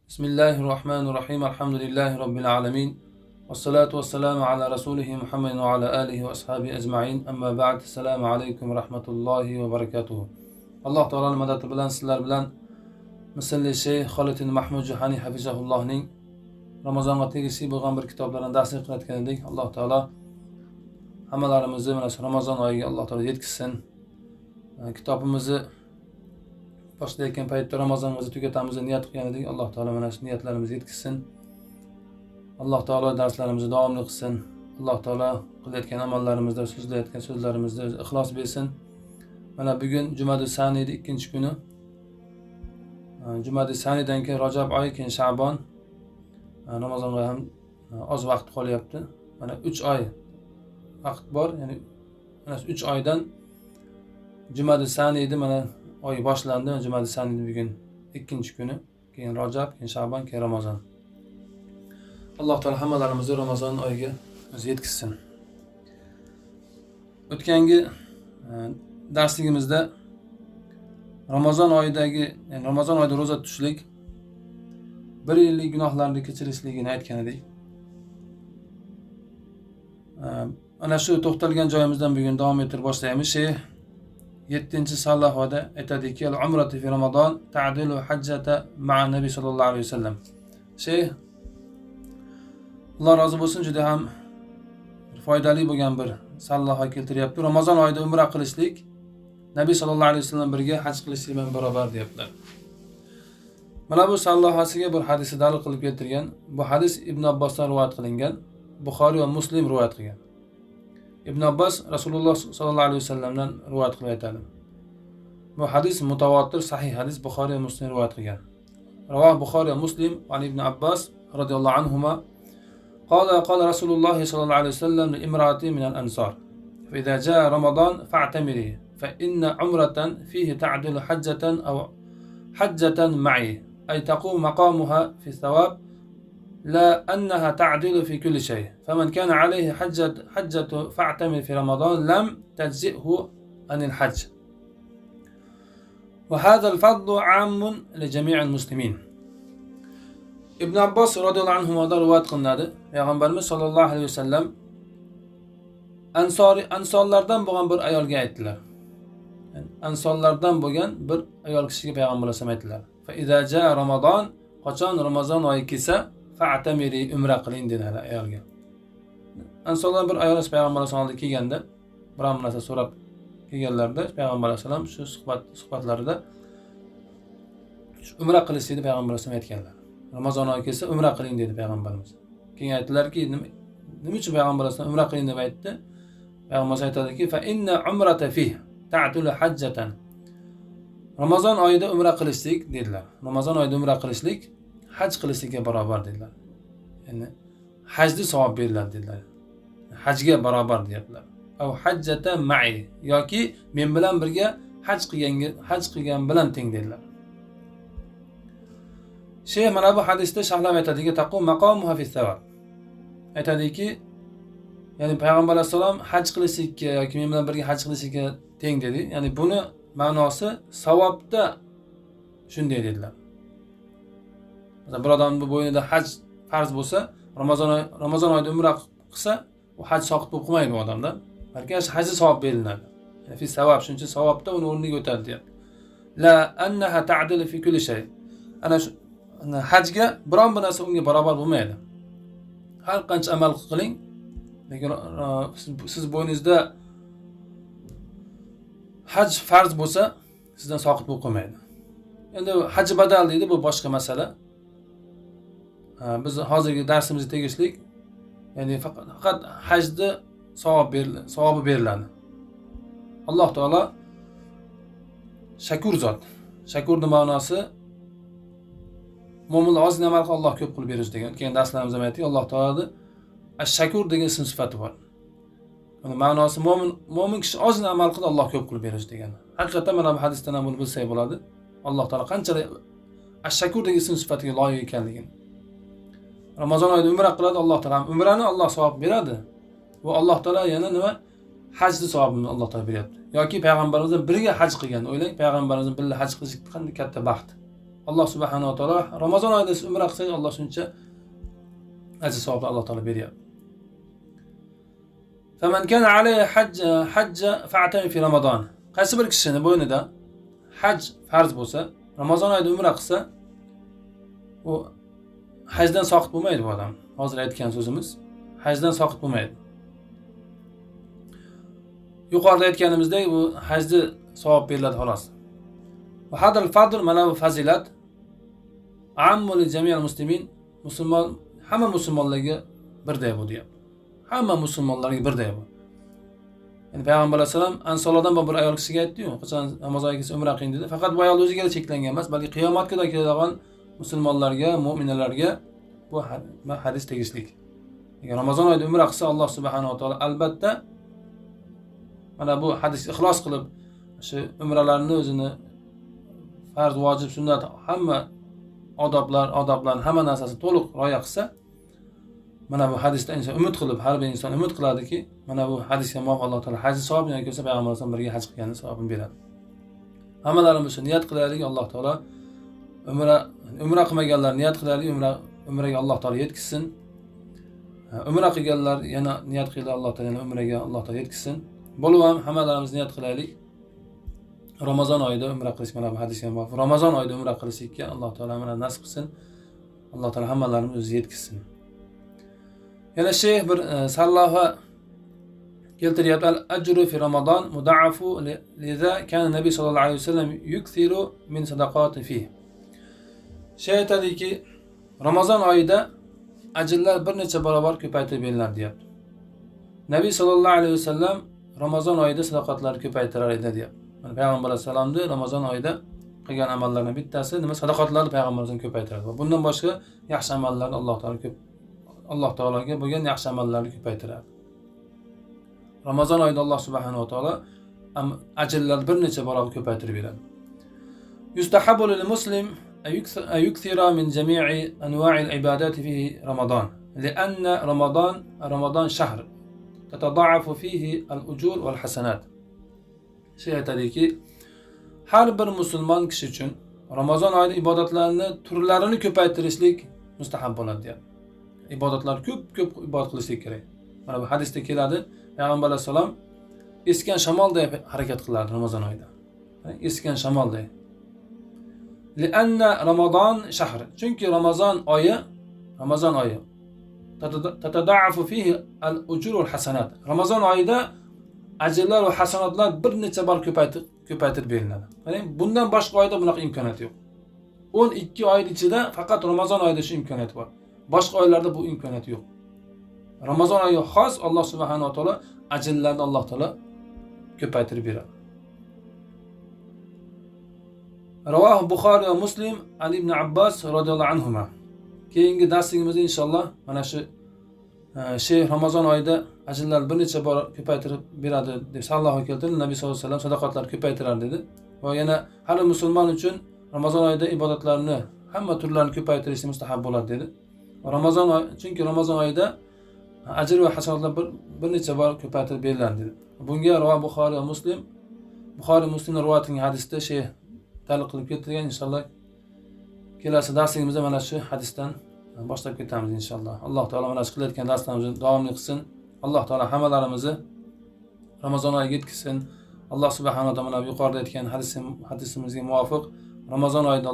Bismillahir Rohmanir Rohim. Alhamdulillahi robbil alamin. Vassalatu vassalamu ala rasulihi Muhammadin va ala alihi va ashabihi ajmain. Amma ba'd. Assalomu alaykum va rahmatullohi va barakatuh. Alloh taoloning madadi bilan sizlar bilan Misrli shayx Xolid Mahmud Juhani hafizahullohning Ramazonga tegishli bo'lgan bir kitoblarni darslik qilayotgan edik. Alloh taolo hammalarimizni mana shu Ramazon oyiga Alloh taolo yetkazsin. Kitobimizni boshlayotgan paytda Ramazonimizni tugatamiz deb niyat qilgan edik. Alloh taolo mana shu niyatlarimizni yetkazsin. Alloh taolo darslarimizni davomli qilsin. Alloh taolo qilayotgan amallarimizda, so'zlayotgan so'zlarimizda o'zi ixlos bersin. Mana bugun Jumadi Saniyni ikkinchi kuni. Jumadi Saniydan keyin Rajab oyi, keyin Sha'bon. Ramazonga ham oz vaqt qolyapti. Mana 3 oy vaqt bor. Ya'ni mana shu 3 oydan Jumadi Saniyni mana oy boshlandi. Jumadi Saniyni bugun ikkinchi kuni. Keyin Rajab, keyin Sha'bon, keyin Ramazon. Alloh taolo hammalarimizni Ramazon oyiga o'zi yetkazsin. O'tgangi darsligimizda Ramazon oyidagi, ya'ni Ramazon oyida ro'za tutishlik bir yillik gunohlarni kechirishligini aytgan edik. Ana shu to'xtalgan joyimizdan bugun davom ettirib boshlaymiz. Shayx 7-sarlavhada aytadiki: "Al-umratu fi Ramazon ta'dilu hajjata ma'a nabiy sallallohu alayhi vasallam." Shayx, Alloh rozi bo'lsin, juda ham foydali bo'lgan bir sarlavha keltiryapti. Ramazon oyida umra qilishlik Nabiy sallallohu alayhi vasallam birga haj qilishlik bilan barobar deyaptilar. Mana bu sarlavhasiga bir hadisni dalil qilib keltirgan. Bu hadis Ibn Abbosdan rivoyat qilingan. Buxoriy va Muslim rivoyat qilgan. Ibn Abbos Rasululloh sollallohu alayhi vasallamdan rivoyat qilib aytadi. Bu hadis mutavotir sahih hadis, Buxoriy va Muslim rivoyat qilgan. رواه البخاري ومسلم عن ابن عباس رضي الله عنهما قال قال رسول الله صلى الله عليه وسلم لامرأة من الأنصار: فإذا جاء رمضان فاعتمري، فإن عمرة فيه تعدل حجة أو حجة معي، أي تقوم مقامها في الثواب، لا أنها تعدل في كل شيء. فمن كان عليه حجة فاعتمر في رمضان لم تجزئه عن الحج. وهذا الفضل عام لجميع المسلمين. Ibn Abbos roziyallohu anhudan rivoyat qilinadi. Payg'ambarimiz sollallohu alayhi vasallam ansoriy ansonlardan bo'lgan bir ayolga aytdilar. Yani ansonlardan bo'lgan bir ayol kishiga payg'ambar alayhisalom aytdilar: "فإذا جاء رمضان", qachon Ramazon oyi kelsa, "فاعتمري", umra qiling dedilar ayolga. Ansonlardan bir ayol payg'ambar alayhisalom oldiga kelganda, biron narsa so'rab kelganlarida, payg'ambar alayhisalom shu suhbatlarida shu umra qilishlikni payg'ambar alayhisalom aytganlar. Ramazon oyi kelsa, umra qiling dedi payg'ambarimiz. Keyin aytdilarki, nima uchun payg'ambar alayhisalom umra qiling deb aytdi? Payg'ambar aytadiki: "فإن عمرة فيه تعدل حجة". Ramazon oyida umra qilishlik dedilar. Ramazon oyida umra qilishlik haj qilishlikka barobar dedilar. Ya'ni hajni savob beriladi dedilar. Hajga barobar deyaptilar. أو حجة معي, yoki men bilan birga haj qilgan bilan teng dedilar. Shayx mana bu hadisda sharhlab aytadiki: "تقوم مقامها في الثواب". Aytadiki, ya'ni payg'ambar alayhissalom haj qilishlikka yoki men bilan birga haj qilishlikka teng dedi. Ya'ni buni ma'nosi savobda shunday dedilar. Masalan, bir odamni bo'ynida haj farz bo'lsa, Ramazon oyida umra qilsa, u haj soqit bo'lib qolmaydi bu odamda. Balki hajni savob beriladi. Yani في الثواب, shuncha savobda uni o'rniga o'tadi deyapti. لا أنها تعدل في كل شيء. Ana shu hajga biron bir narsa unga barobar bo'lmaydi. Har qancha amal qiling, lekin siz bo'yningizda haj farz bo'lsa, sizdan soqit bo'lib qolmaydi. Endi haj badal deydi, bu boshqa masala. Biz hozirgi darsimizga tegishli, ya'ni faqat hajni savobi beriladi. Alloh taolo shakur zot. Shakurni ma'nosi mo'minlar ozgina amal qilib, Alloh ko'p qilib beradi degan. O'tgan darslarimizda ham aytdik, Alloh taoloni ash-shakur degan ism sifati bor. Uni ma'nosi mo'min kishi ozgina amal qildi, Alloh ko'p qilib beradi degan. Haqiqatdan mana bu hadisdan ham buni bilsak bo'ladi. Alloh taolo qanchalik ash-shakur degan ism sifatiga loyiq ekanligini. Ramazon oyida umra qiladi, Alloh taolo ham umrani Alloh savob beradi. Va Alloh taolo yana nima? Hajni savobini Alloh taolo beryapti. Yoki payg'ambarimizdan birga haj qilgan. O'ylang, payg'ambarimizdan birga haj qilish qanday katta baxt. Alloh subhanahu va taolo Ramazon oyida siz umra qilsangiz, Alloh shuncha ajr savobni Alloh taolo beryapti. فمن كان عليه حج حج فاعتمر في رمضان. Qaysi bir kishini bo'ynida haj farz bo'lsa, Ramazon oyida umra qilsa, u hajdan soqit bo'lmaydi bu odam. Hozir aytgan so'zimiz hajdan soqit bo'lmaydi. Yuqorida aytganimizdek, bu hajni savob beriladi xolos. Va hadal fadl, mana bu fazilat ammu li jami'al muslimin, musulmon hamma musulmonlarga birday bu deyapti. Hamma musulmonlarga birday bu. Ya'ni payg'ambar alayhissalom ansorlardan bir ayol kishiga aytdi-yu, qachon Ramazon oyi kelsa umra qiling dedi. Faqat bu ayol o'ziga cheklangan emas, balki qiyomatga keladigan musulmonlarga, mo'minalarga bu hadis tegishli. Agar Ramazon oyida umra qilsa, Alloh subhanahu va taolo albatta mana bu hadis ixlos qilib, shu umralarni o'zini farz, vojib, sunnat, hamma odoblarni hamma narsasini to'liq rioya qilsa, mana bu hadisda inson umid qilib, har bir inson umid qiladiki, mana bu hadisga muvofiq Alloh taolo haj savobini yoki bo'lsa payg'ambar alayhisalom birga haj qilganini savobini beradi. Hammalarimiz shu niyat qilaylik, Alloh taolo umra qilmaganlar niyat qilaylik, umraga Alloh taolo yetkazsin. Umra qilganlar yana niyat qildi, Alloh taolo yana umraga Alloh taolo yetkazsin. Bo'lib ham hammalarimiz niyat qilaylik. Ramazon oyida umra qilish, mana bu hadisga muvofiq Ramazon oyida umra qilishlikka Alloh taolo mana nasib qilsin. Alloh taolo hammalarimizni o'zi yetkazsin. Yana shayx bir sarlavha keltiryapti. Al ajru fi Ramazon mudaafu liza kana nabiy sallallohu alayhi vasallam yukthiru min sadaqati fi. Shayx aytadiki, Ramazon oyida ajrlar bir necha barobar ko'paytirib beriladi deyapti. Nabiy sallallohu alayhi vasallam Ramazon oyida sadoqatlarni ko'paytirar edi deyapti. Mana payg'ambar alayhissalomni Ramazon oyida qilgan amallarining bittasi nima? Sadoqatlarni payg'ambar alayhissalom ko'paytiradi. Va bundan boshqa yaxshi amallarni Alloh taolo ko'p, Alloh taologa bo'lgan yaxshi amallarni ko'paytiradi. Ramazon oyida Alloh subhanahu va taolo ajrlarni bir necha barobar ko'paytirib beradi. Yustahabbu lil muslim أن يكثر من جميع أنواع العبادات في رمضان لأن رمضان شهر تتضاعف فيه الأجور والحسنات. Shayx aytadiki, har bir musulmon kishi uchun Ramazon oyida ibodatlarni turlarini ko'paytirishlik mustahab bo'ladi deyapti. Ibodatlar ko'p ko'p ibodat qilishlik kerak. Mana bu hadisda keladi, payg'ambar alayhissalom esgan shamolday harakat qilardi Ramazon oyida. Esgan shamolday. Lianna Ramazon shahr. Chunki Ramazon oyi tatadaafu fihi al-ujur wal hasanat. Ramazon oyida ajrlar va hasanatlar bir necha bor ko'paytirib beriladi. Qarang, bundan boshqa oyda bunaqa imkoniyat yo'q. 12 oy ichida faqat Ramazon oyida shu imkoniyat bor. Boshqa oylarda bu imkoniyat yo'q. Ramazon oyi xos, Alloh subhanahu va taolo ajrlarni Alloh taolo ko'paytirib beradi. Ravohi Buxoriy va Muslim an Ibn Abbos radhiyallohu anhuma. Keyingi darsligimizda inshaalloh mana shu shayx Ramazon oyida ajrlar bir necha bor ko'paytirib beradi deb sarlavha keltirdi. Nabiy sollallohu alayhi vasallam sadaqatlar ko'paytirar dedi. Va yana har bir musulmon uchun Ramazon oyida ibodatlarni hamma turlarini ko'paytirish mustahab bo'ladi dedi. Ramazon oy, chunki Ramazon oyida ajr va hasanatlar bir necha bor ko'paytirib beriladi dedi. Bunga ravo Buxoriy va Muslim, Buxoriy Muslimning rivoyat qilgan hadisda shayx dalil qilib keltirgan. Inshaalloh kelasi darsligimizda mana shu hadisdan boshlab ketamiz inshaalloh. Alloh taolo mana shu qilayotgan darslarimizni davomli qilsin. Alloh taolo hammalarimizni Ramazon oyiga yetkazsin. Alloh subhanahu va taolo mana yuqorida aytgan hadisimizga muvofiq Ramazon oyida